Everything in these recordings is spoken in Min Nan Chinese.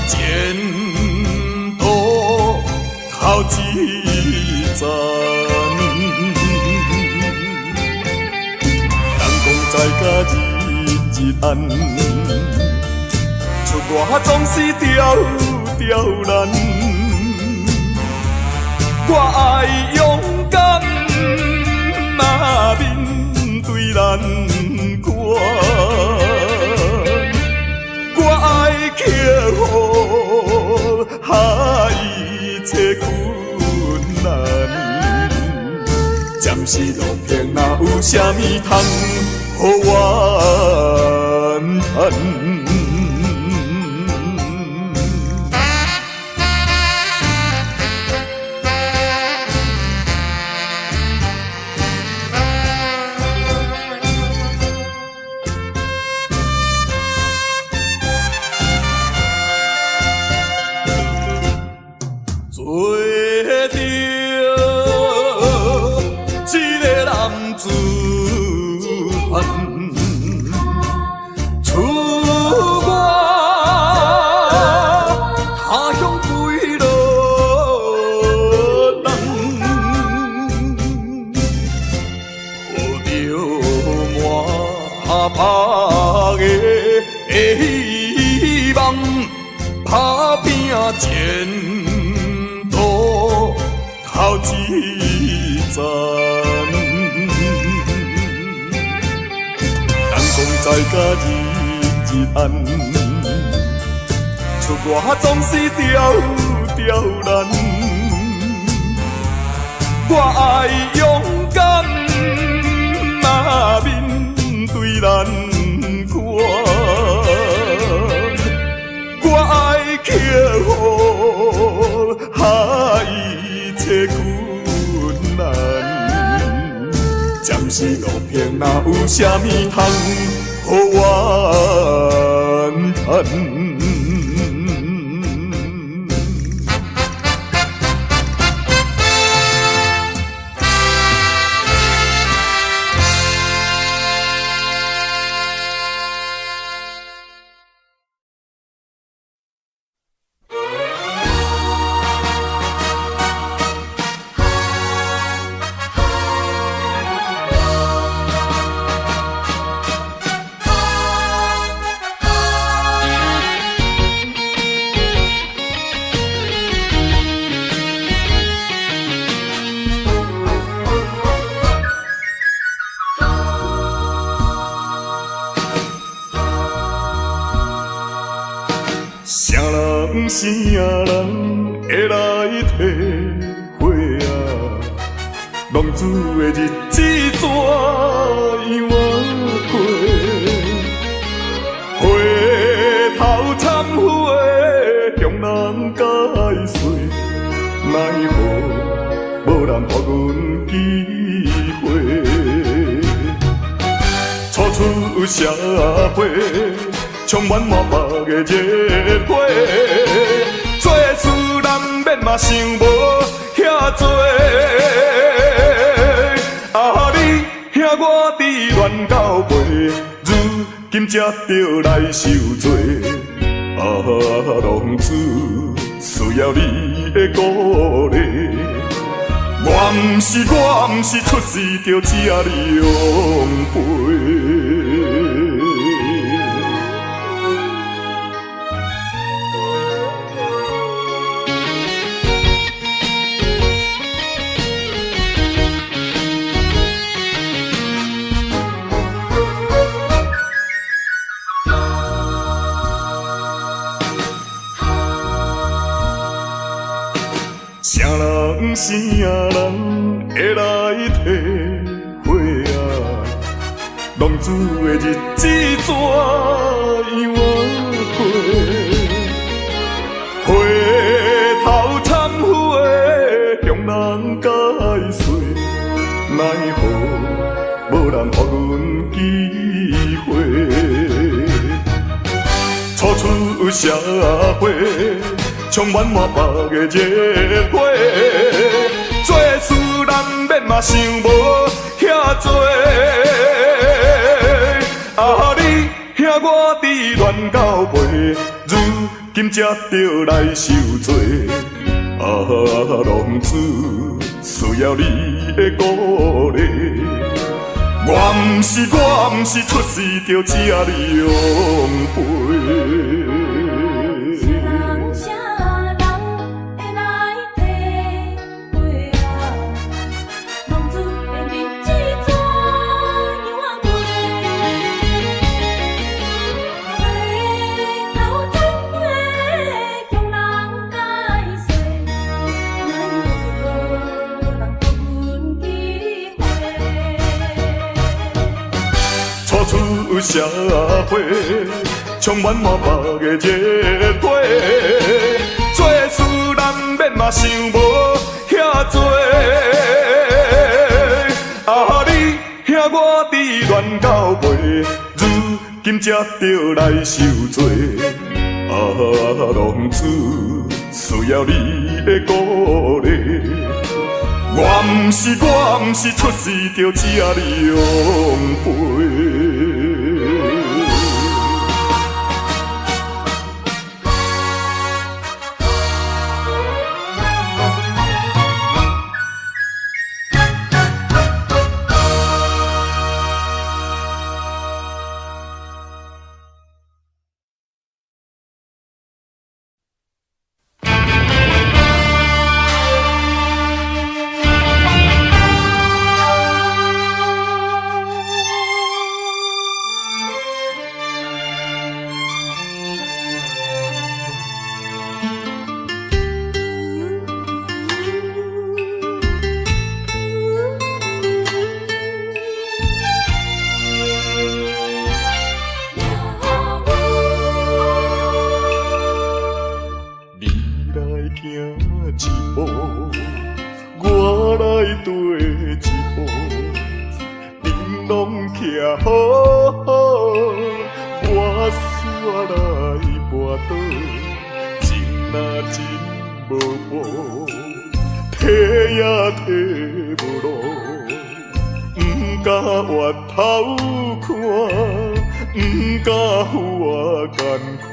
前途头一层。人讲在家日日安，出外总是条条难。我爱勇敢啊，面对难关。我爱克服一切困难。暂时路平，若有啥物通予怨叹？做著一个男子汉，出外他乡几落人，抱著满腹的希望，打拼前途头一层。人讲在家日日安，出外总是条条难。我爱勇敢啊，面对难关。我爱克服一切困难。暂时路平，若有啥物通予怨叹？啥人啥人会来体会啊？浪子的日子怎样仔过？回头忏悔，向人解释，奈何无人予阮机会。初出社会，充满满腹的热血，做事难免嘛想无遐济。啊，你兄我伫乱交陪，如今才著来受罪。啊，浪子需要你的鼓励。我毋是出世就这狼狈。啥人啥人会来体会啊？浪子的日子怎样仔过？回头忏悔，向人解释，奈何无人予阮机会。初出社会，充满满腹的热血，做事难免嘛想无遐济。啊，你兄我伫乱交陪，如如今才著來受罪。啊，浪子需要你的鼓勵。我毋是出世就這狼狽。啥人啥人會來體會啊？浪子的日子怎樣啊過？回頭轉過向人解說，哪有無人予阮機會？初出社會，充滿滿腹的熱血，做事難免嘛想無遐濟。啊，你兄我佇亂到尾，如今才著來受罪。啊，浪子需要你的鼓勵。我毋是出世就這狼狽。你來行一步，我來綴一步，恁攏徛好好，我煞來跋倒，情若真無報，退也退無路，毋敢回頭看，毋敢予我艱苦。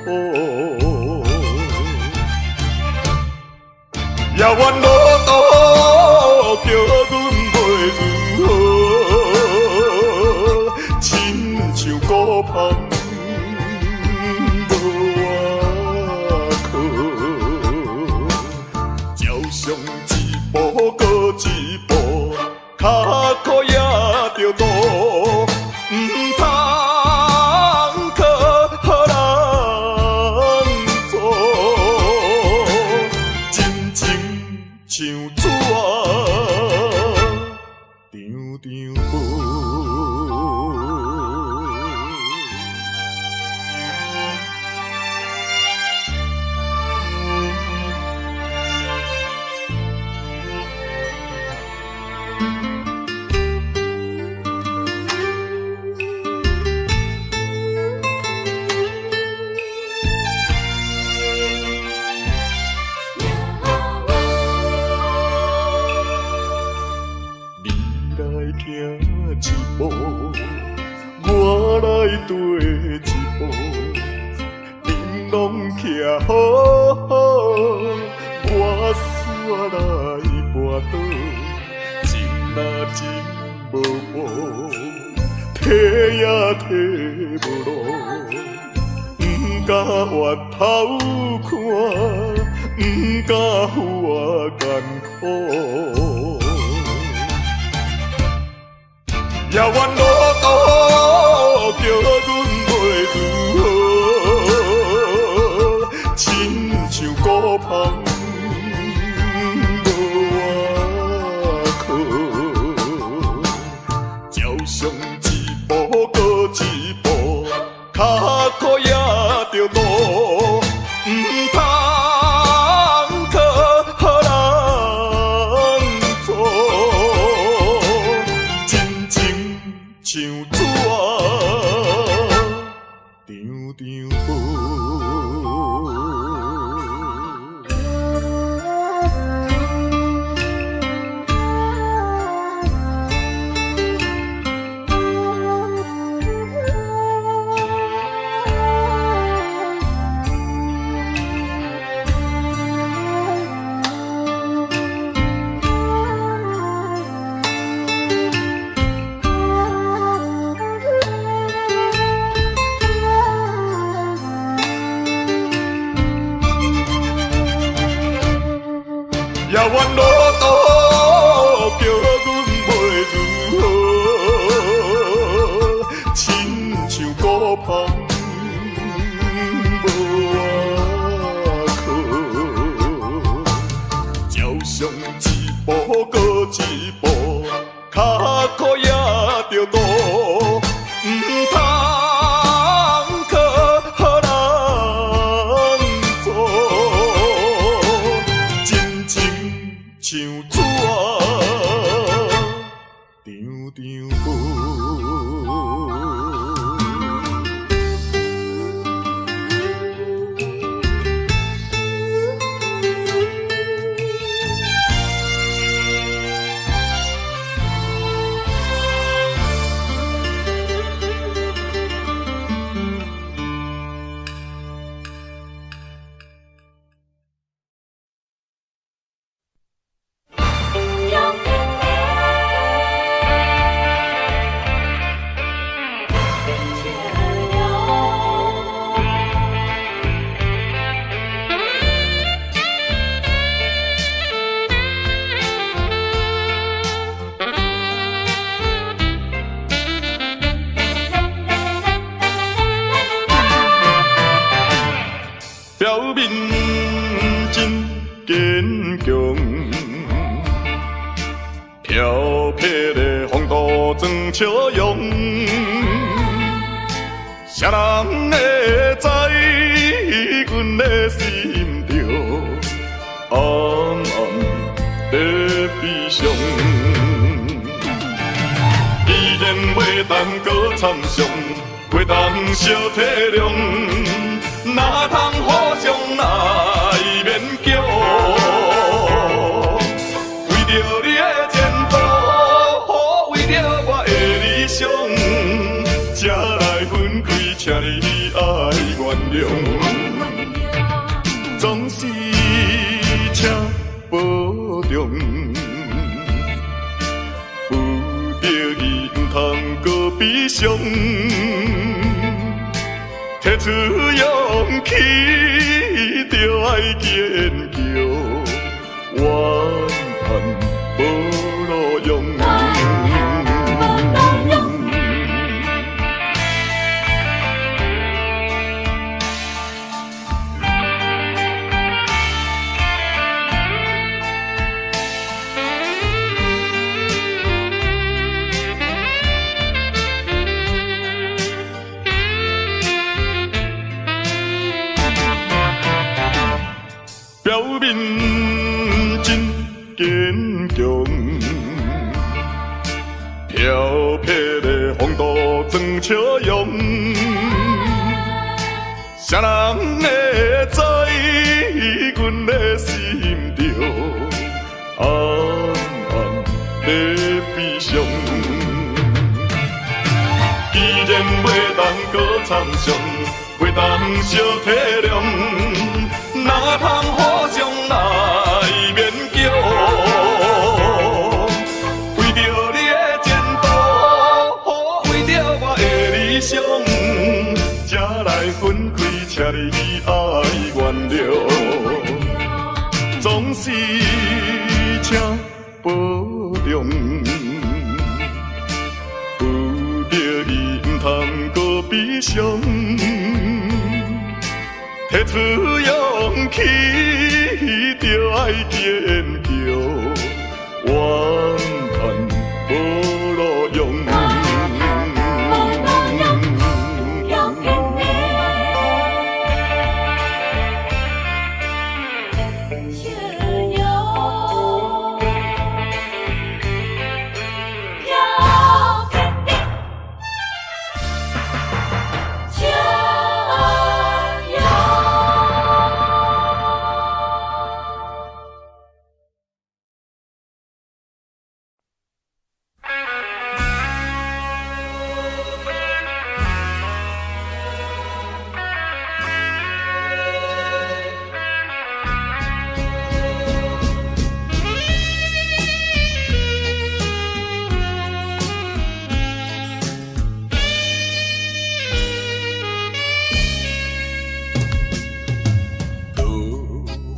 遙遠路途叫阮袂如何，親像孤芳無倚靠，照常一步閣一步，跤苦也著倒，毋通靠人阻，真情像紙張張薄。你來行一步，我來綴一步，恁攏徛好好，我煞來跋倒，情若真無報，退也退無路，毋敢回頭看，毋敢予我艱苦。遙遠路途叫阮袂如何，親像孤芳無倚靠，照常一步閣一步，跤苦也著倒，毋通靠人阻，真情像遙遠路途叫阮袂如何，親像孤帆無倚靠，照相一步閣一步，跤苦也著倒，毋通靠人做，真情像纸張張薄。飘飘的笑容。表面真堅強，飄撇的風度裝笑容，誰人會知阮的心中暗暗的悲傷？既然袂當閣參詳，袂當相體諒，哪通互相來勉強？為著你的前途，為著我的理想，才來分開，請你愛原諒。總是請保重，不得已毋通閣悲傷，提出勇氣，著愛堅強，怨嘆無路用。表面真堅強，飄撇的風度裝笑容，誰人會知阮的心中暗暗的悲傷？既然袂當閣參詳，袂當相體諒，哪通互相來勉強？為著你的前途，為著我的理想，才來分開，請你愛原諒。總是請保重，不得已毋通閣悲傷，提出勇氣，著愛堅強，怨嘆無路用。無路用，飄飄的笑容，飄飄的笑容。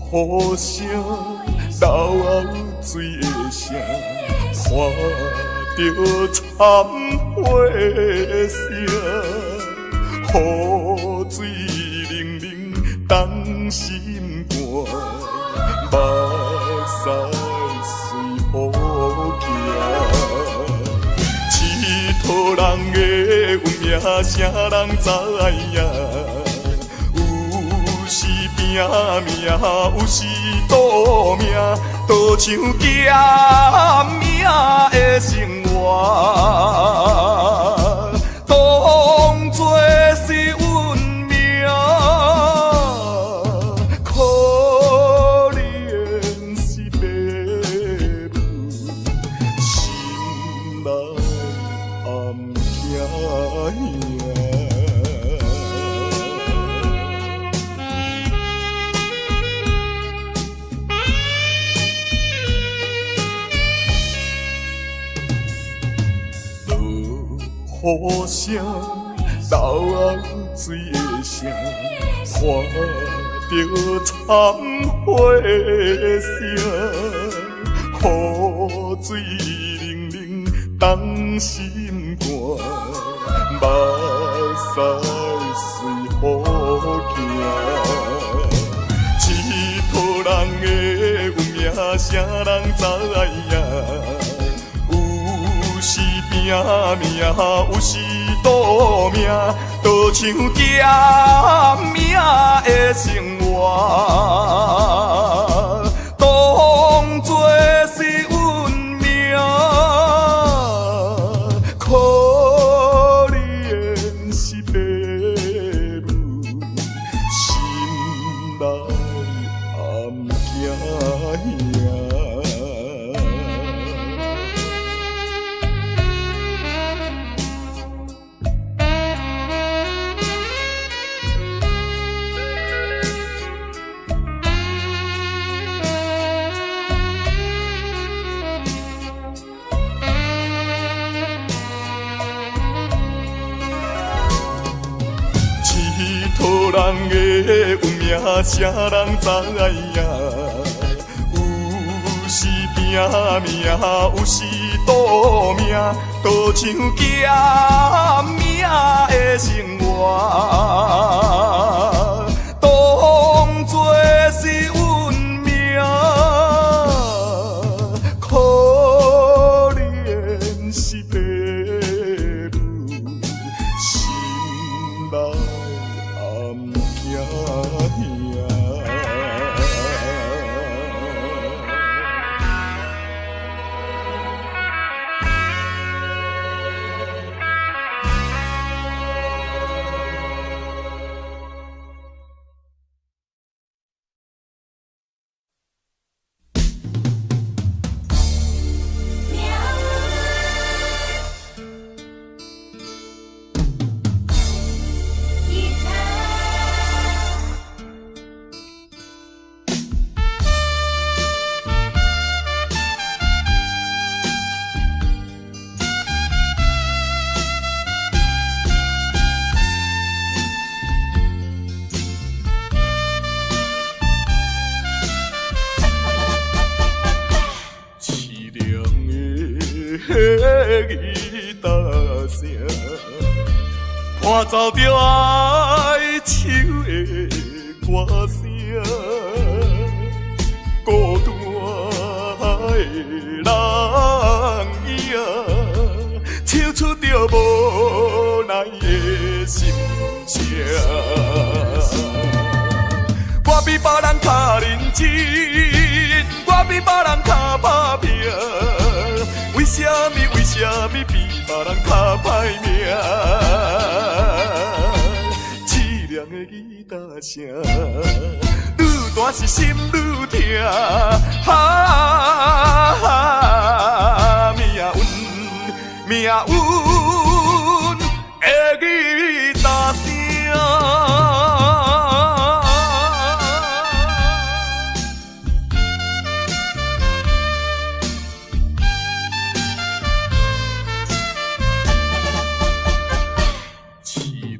落雨聲流水的聲，伴著懺悔的聲，雨水冷冷動心肝，目屎隨雨行。痴桃人的運命，啥人知影？有時拼命，有時賭命，都像欠命的生活，當作是運命，可憐是爸母，心內暗驚惶。落雨聲，流水的聲，伴著懺悔的聲，雨水冷冷動心肝，目屎隨雨行。痴桃人的運命，啥人知影？有時拼命，有時賭命，都像欠命的生活，當作是運命，可憐是爸母，心內暗驚惶。痴桃人的運命，啥人知影？有時拼命，有時賭命，都像欠命的生活，當作是運命，可憐是爸母，心內暗驚惶。淒涼的吉他聲，伴奏著哀愁的歌聲，孤單的人影，唱出著無奈的心聲。我比別人較認真，我比別人較打拼，為啥物？為啥物比別人較歹命？淒涼的吉他聲，愈彈是心愈疼。哈，命運，命運的吉他聲。淒涼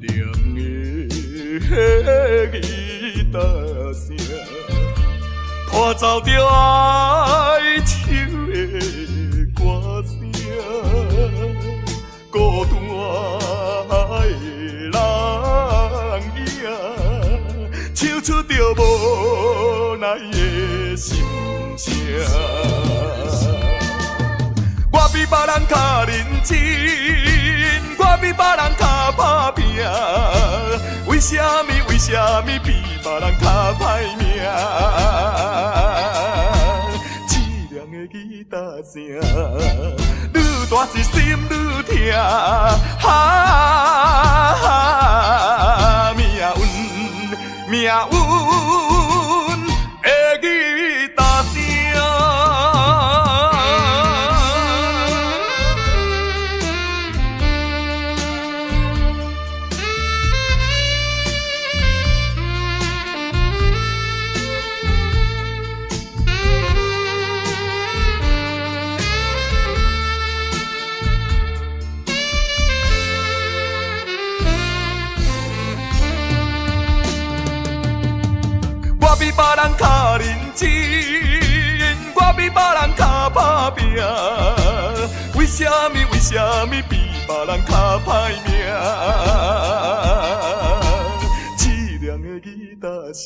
的吉他聲，伴拖走著哀愁的歌聲，孤單的人影，唱出著無奈的心聲。我比別人較認真，我比別人較拍拚，為啥物？為啥物比別人較歹命？淒涼的吉他聲，愈大是心愈疼，哈，命運，命運的吉他聲。我比別人較認真，我比別人較拍拚，為啥物？為啥物比別人較歹命？淒涼的吉他聲，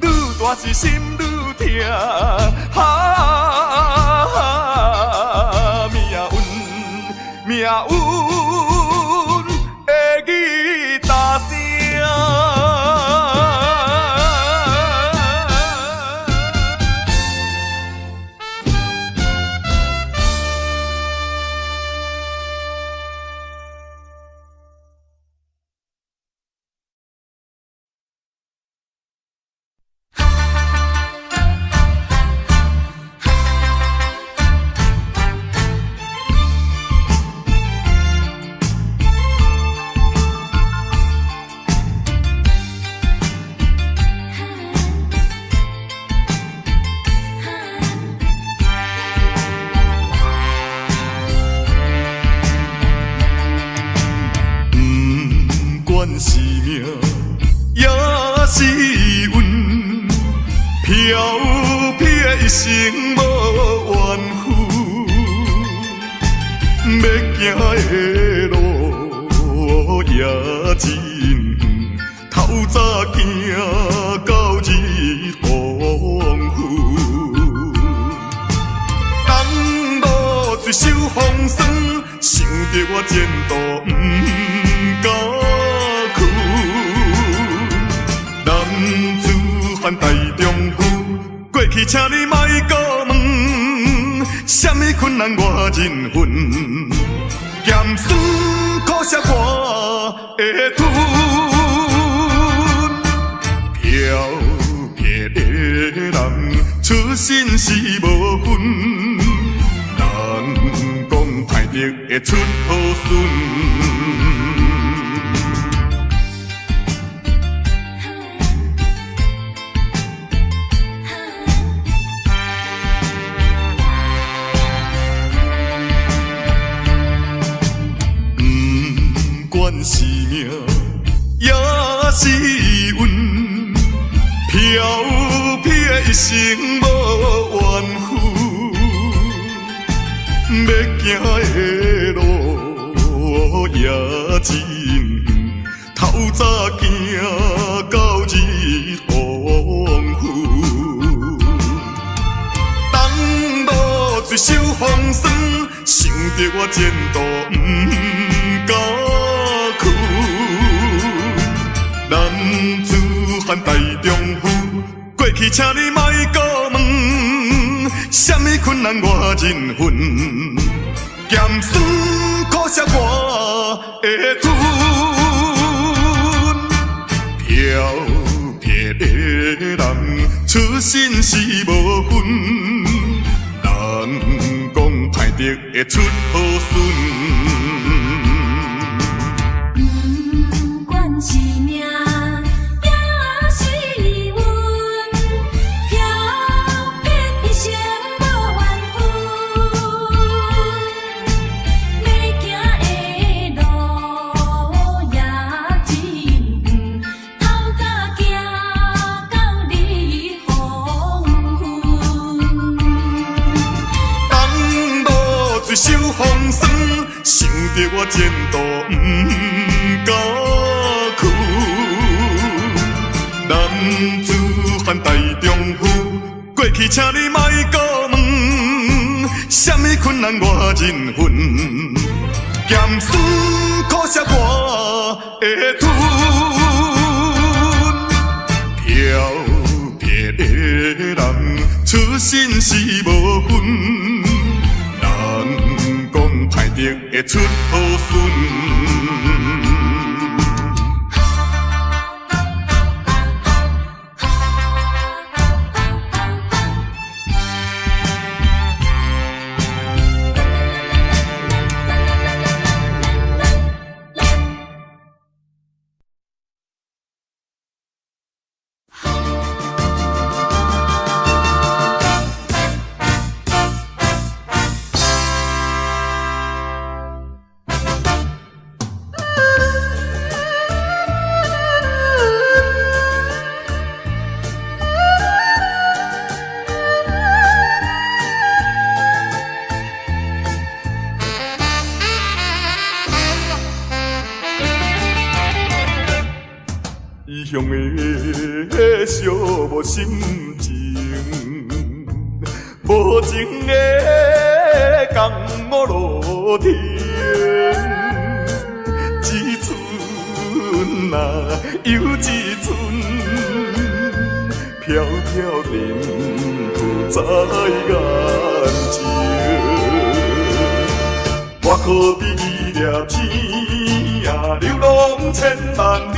愈大是心愈疼，哈，命運，命運的吉他聲。不管是命也是運，飄撇一生無怨負，欲行的路也真遠，透早行到日黃昏。東落水受風霜，想著我前途毋敢屈。男子漢大丈夫，過去請你莫閣問，啥物困難我認分，鹹酸苦澀我會吞。飄撇的人出身是無分，人講歹德會出好孫。不管是命也是運，飄撇一生無怨負，欲行的路也真遠，透早行到日黃昏。東落水受風霜，想著我前途毋敢屈。男子漢大丈夫，過去請你莫閣問，啥物困難我認分，鹹酸苦澀我會吞。飄撇的人出身是無分，人講歹德會出好孫。不管是命也是運，飄撇一生無怨負，欲行的路也真遠，透早行到日黃昏。想著我前途毋敢去。男子漢大丈夫，過去請你莫閣問，啥物困難我認分，鹹酸苦澀我會吞。飄撇的人出身是無分，人講歹德會出好孫。異鄉的寂寞心情，無情的降我落停。一阵啊，又一阵，飘飘沉浮在眼前。我可比一粒星啊，流浪千萬里。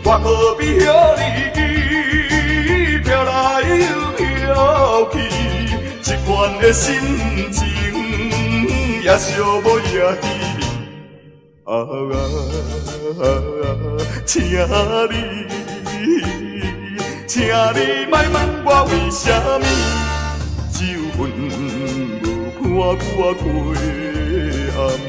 我可比予你飄來又飄去，這款的心情也寂寞也稀微。啊啊，請你，請你莫問我為啥物，酒粉無伴我過暗暝。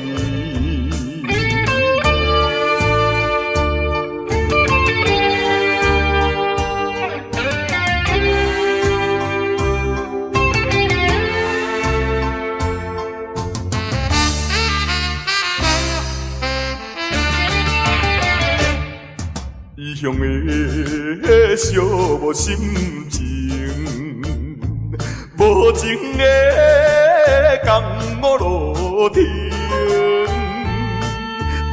異鄉的寂寞心情，無情的降我落停。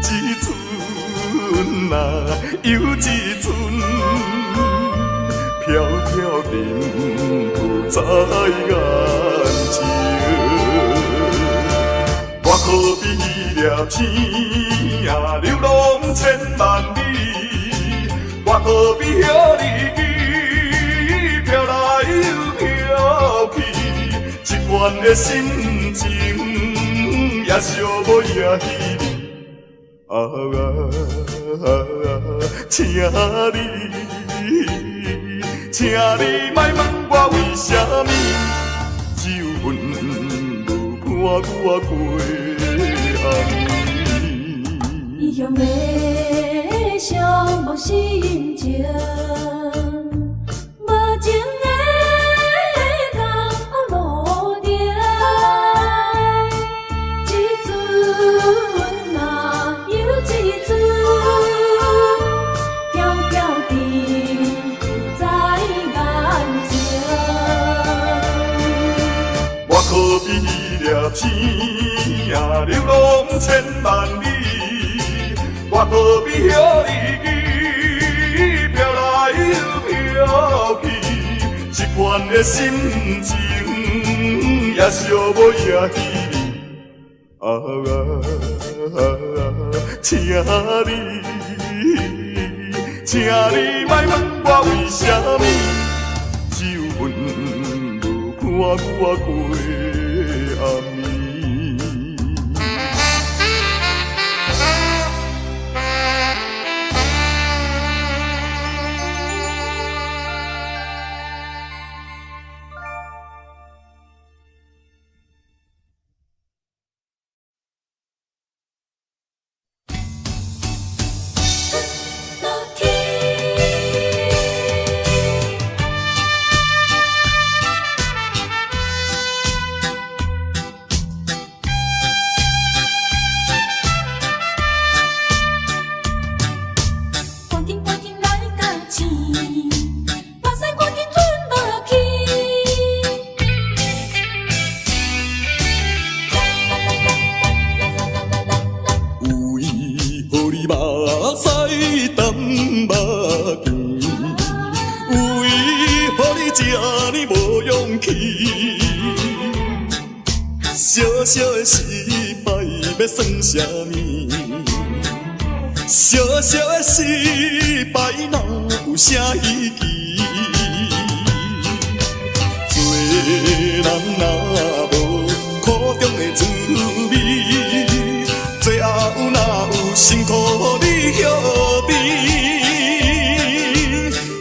一阵啊，又一阵，飘飘沉浮在眼前。我可比一粒星啊，流浪千萬里。我可比予你飄來又飄去，這款的心情也寂寞也稀微。啊啊，請你，請你莫問我為啥物，酒粉無伴我過暗暝。異鄉的寂寞心情，無情的降落停。一阵啊，又一阵，飘飘沉浮在眼前。我可比一粒星啊，流浪千萬里。我可比予你飄來又飄去，這款的心情也寂寞也稀微。啊啊，請你，請你莫問我為啥物，酒粉無伴我過暗暝。落去。勇氣。小小的失敗欲算啥物？小小的失敗哪有啥稀奇？做人若無苦中的滋味，最後哪有辛苦你歇挃？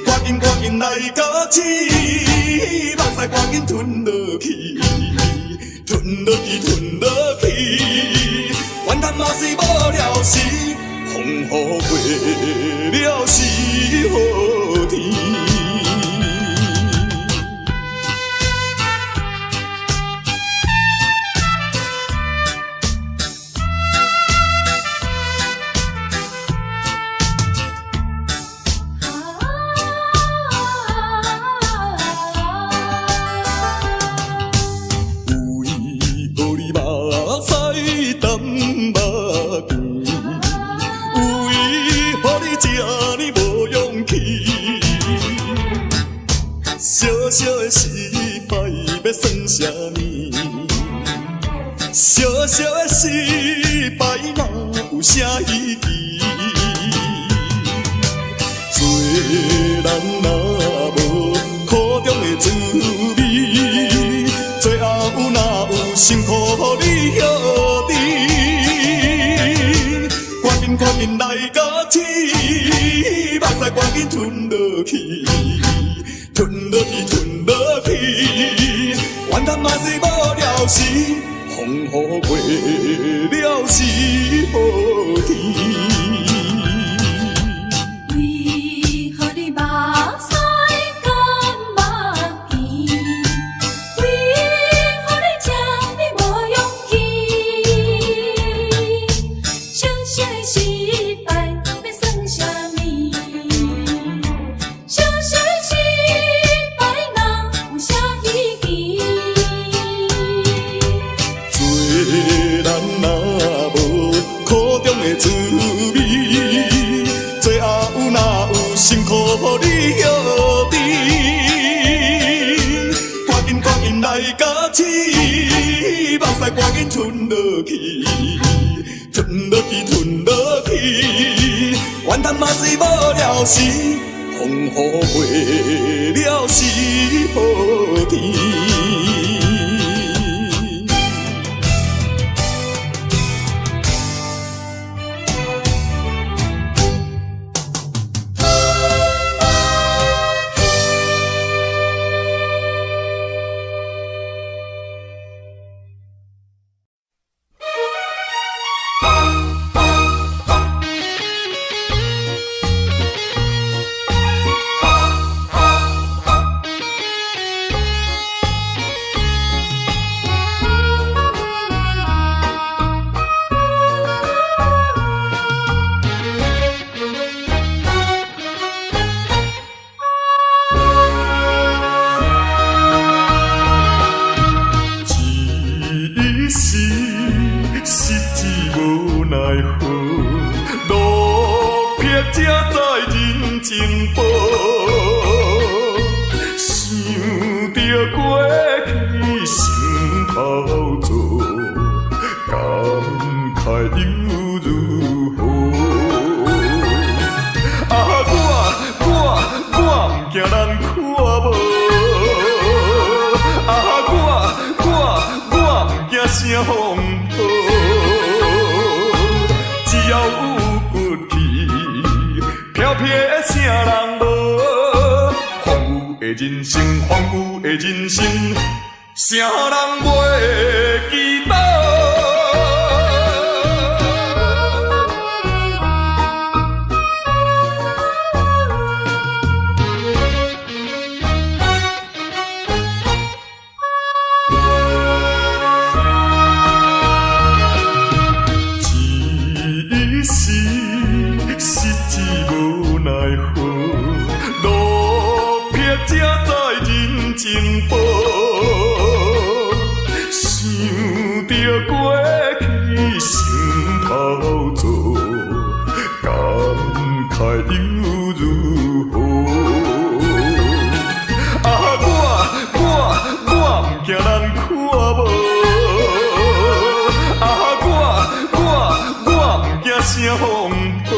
趕緊趕緊來咬舌，目屎趕緊吞落去，吞落去吞落去，怨嘆嘛是無聊時，風雨過了是好天。為何你目屎澹目甜？為何你這呢無勇氣？小小的失敗欲算啥物？小小的失敗哪有啥稀奇？做人若無苦中的滋味，最後哪有辛苦你歇挃？趕緊趕緊來咬舌，目屎趕緊吞落去，吞落去吞落去，怨嘆嘛是無聊時，風雨過了是好天。為何你目屎乾目甜？為何你這呢無勇氣？小小的失敗欲算啥物？小小的失敗哪有啥稀奇？做人若無苦中的滋味，最後哪有辛苦你歇挃？趕緊趕緊來咬舌，目屎趕緊吞落去，吞落去吞落去，怨嘆嘛是無聊時，風雨過了是好天。一時失志無奈何，落魄才知人情薄。想著過去心頭做，感慨又如何？啊，我毋驚人看無。啊，我毋驚啥風波，只要有骨氣，飄撇啥人無。風雨的人生，風雨的人生，啥人袂記得？一時失志無奈何，落魄才知人情薄。想著過去心頭做，感慨又如何？啊，我啥風波，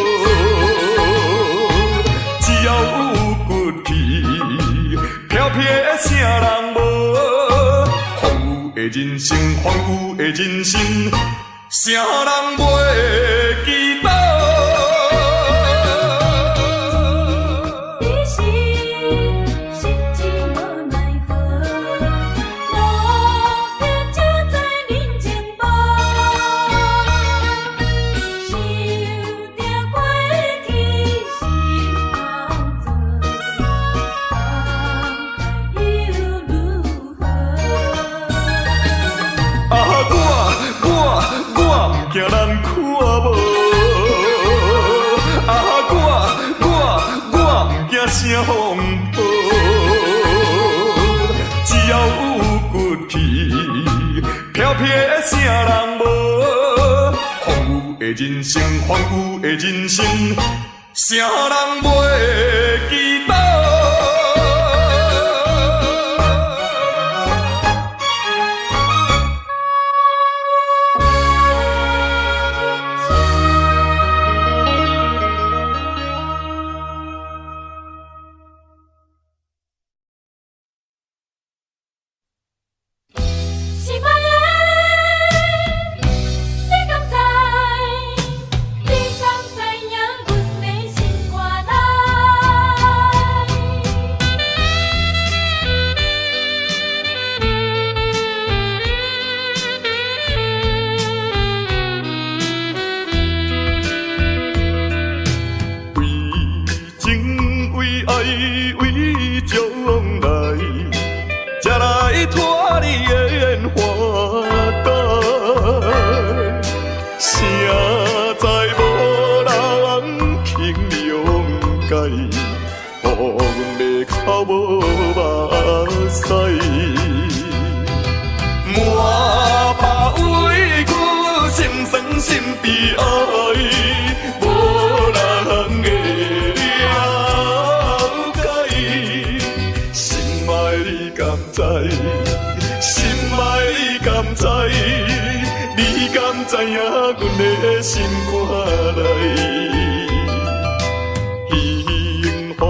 只要有骨氣，飄撇的啥人無？風雨的人生，風雨的人生，啥人袂記得？你是實情無奈何，落魄才知人情薄。想著過去心頭燥，放開又如何？啊！我毋驚人看無，啊！我毋驚啥風波，只要有骨氣，飄撇的啥人無？風雨的人生，風雨的人生，啥人袂記得？心愛的，你敢知？你敢知影阮的心肝內？為情為愛為將來，才來脫離煙花界。誰知無人肯諒解，予阮欲哭無目屎。滿腹委屈，心酸心悲哀，無人會了解。心愛你敢知？心愛你敢知？你敢知影阮的心肝內？幸福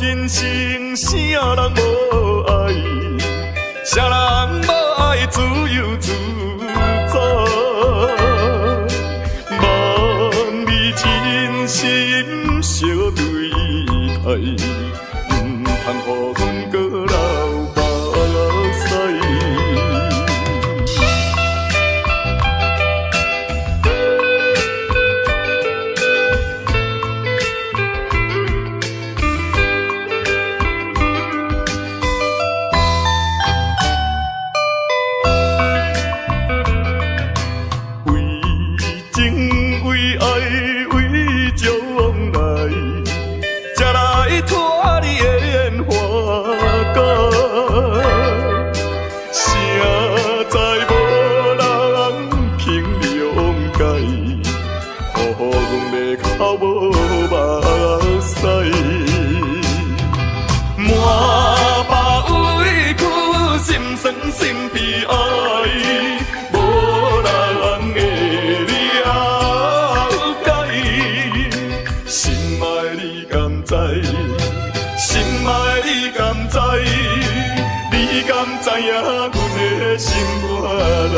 人生，啥人無愛？啥人無愛自由自在？望你真心相對待，毋通予阮閣流目屎。為情為愛為將來，才來脫離煙花界。誰知無人肯諒解，予阮欲哭無目屎。滿腹委屈，心酸心悲哀，無人會了解。心愛你敢知？心愛你敢知？你敢知影阮的心肝內？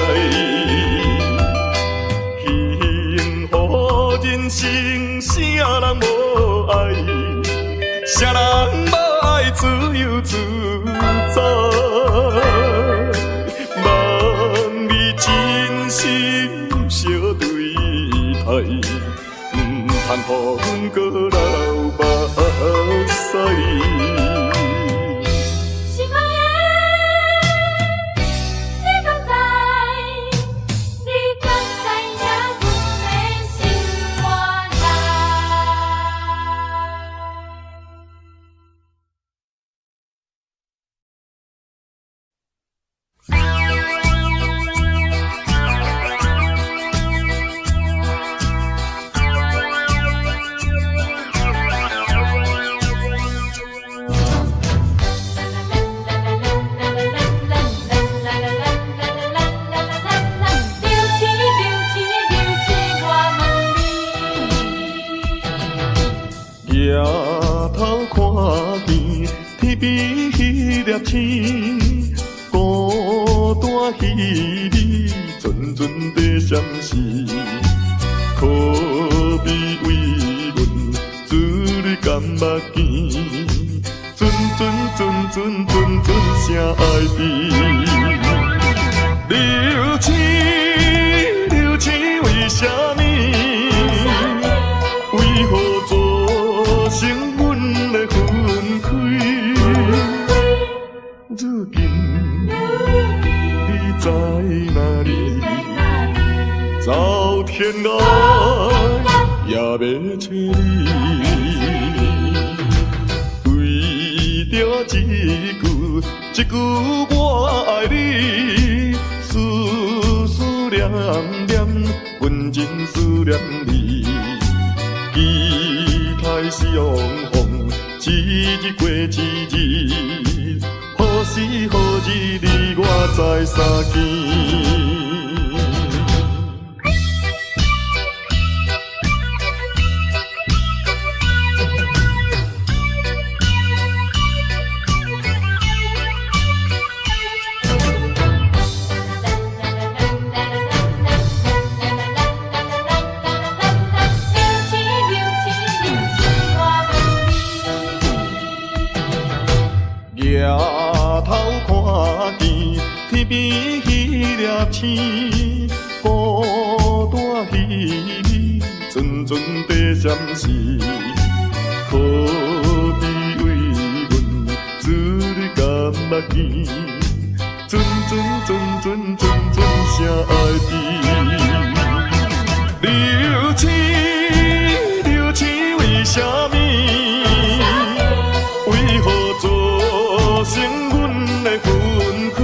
幸福人生，啥人無愛？啥人無愛自由自在？望你真心相對待，毋通予阮閣流目屎。心愛的，你敢知？你敢知影阮的心肝內？彼粒星，孤單彼暝，陣陣在閃烁。可比為阮珠淚甘目見，陣陣陣陣陣陣聲愛甜。流星，流星為啥物？為何造成阮的分開？如今你在哪裡？走天涯也欲揣你。為著這句，這句我愛你，思思念念，阮真思念你。期待相逢，一日過一日，何時何日你我再相見？流星流星流星，我問你。举頭看見天邊彼粒星，孤單彼暝，陣陣在閃爍。可比為阮珠淚甘目見，陣陣陣陣陣陣聲愛甜。流星，流星為啥物？為何造成阮的分開？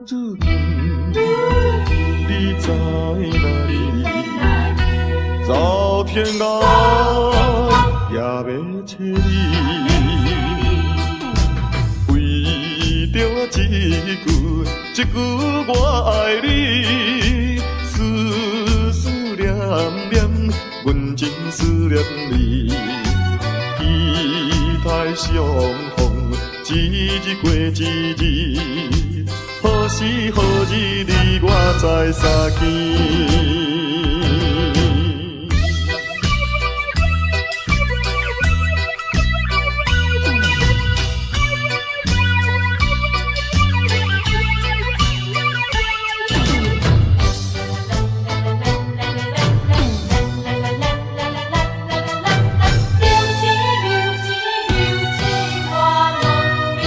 如今你在哪裡？走天涯也欲揣你。為著這句，這句我愛你，思思念念，阮真思念你。期待相逢，一日過一日，何時何日你我再相見？流星流星流星，我問你。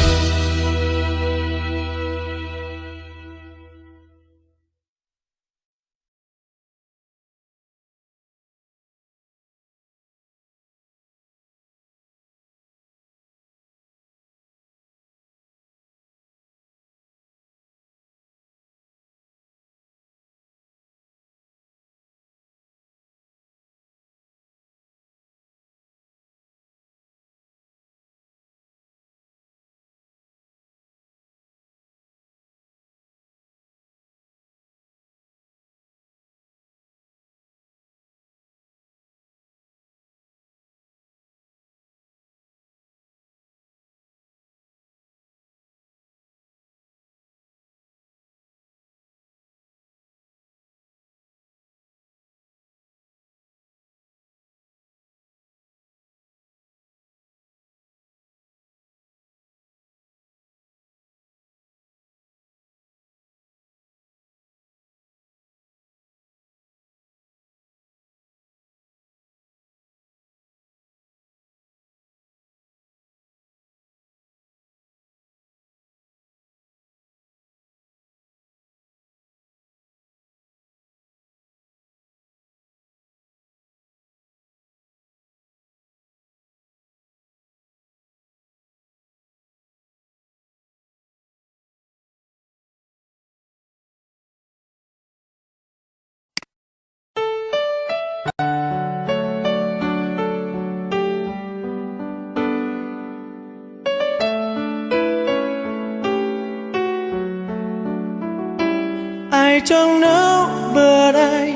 I don't know, but I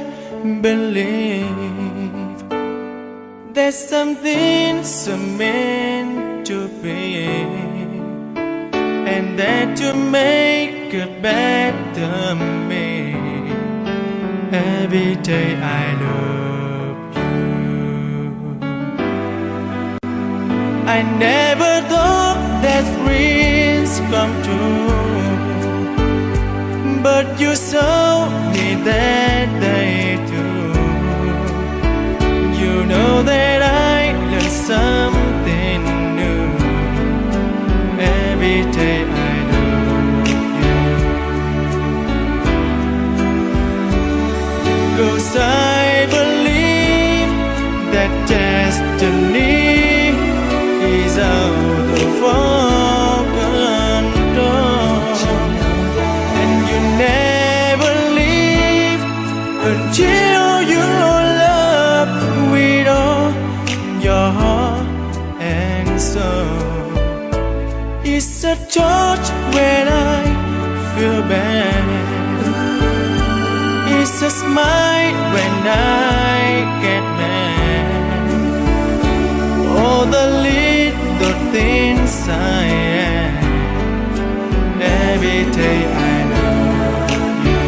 believe there's something so meant to be. That you make a better me. Every day I love you. I never thought that dreams come true, but you showed me that they do. You know that I learned something new every day I love you. 'Cause I believe that destiny is out of our control, and you never leave until you love with all your heart and soul. It's a touch when I feel bad. It's a smile when I get mad. All the little things I am. Every day I love you.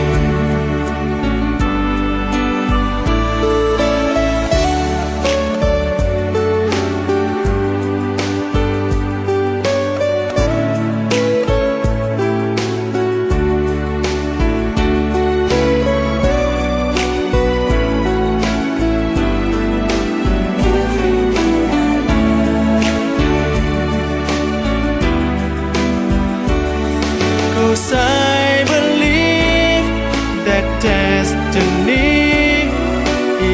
'Cause I believe that destiny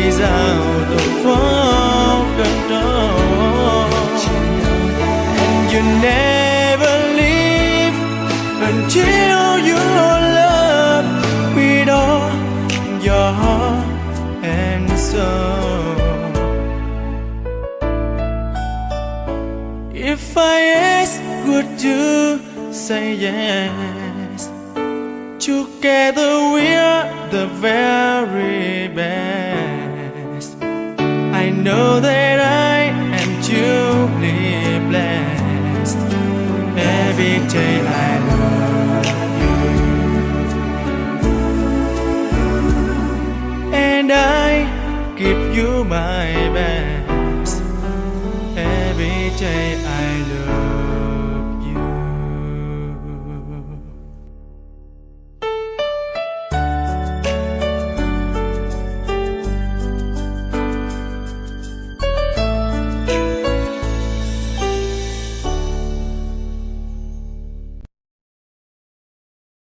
is out of our control, and you never leave until you love with all your heart and soul. If I ask, would you say yes? Together we're the very best. I know that I am truly blessed every day.